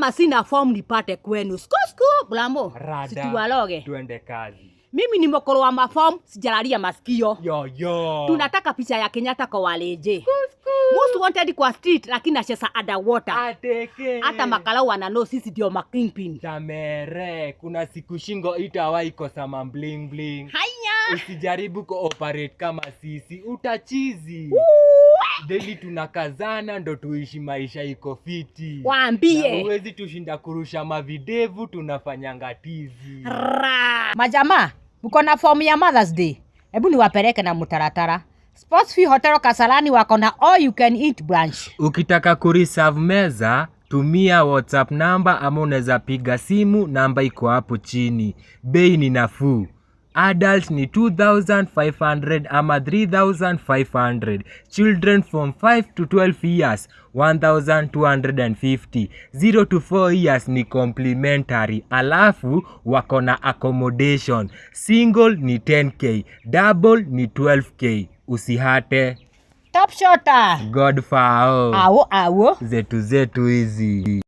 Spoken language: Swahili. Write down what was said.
Kama sina form nipate kwenu. Sku sku Blamo. Rada. Situwaloge. Twende kazi. Mimi ni mokoro wa maform, sijalalia masikio. Yo yo. Tunataka picha ya Kenyatta kwa waleje. Most wanted kwa street lakini nacheza underwater. Ateke. Hata makarau wanano sisi ndio makingpin. Tamere, kuna siku shingo itawahi kosa ma bling bling. Haya. Usijaribu kuoperate kama sisi, utachizi. Daily tunakazana ndo tuishi maisha iko fiti. Na Waambie. huwezi tushinda kurusha mavidevu, tunafanyanga tizi. Ra. Majamaa, mko na fomu ya Mother's Day. Hebu niwapeleke na mtaratara. Sports Fee Hotel Kasarani wako na all you can eat brunch. Ukitaka kureserve meza, tumia WhatsApp namba ama unaweza piga simu, namba iko hapo chini. Bei ni nafuu. Adult ni 2500 ama 3500. Children from 5 to 12 years 1250. 0 to 4 years ni complimentary. Alafu wako na accommodation. Single ni 10K, double ni 12K. Usihate. Top shota. Godfao. Awo awo. Zetu zetu hizi.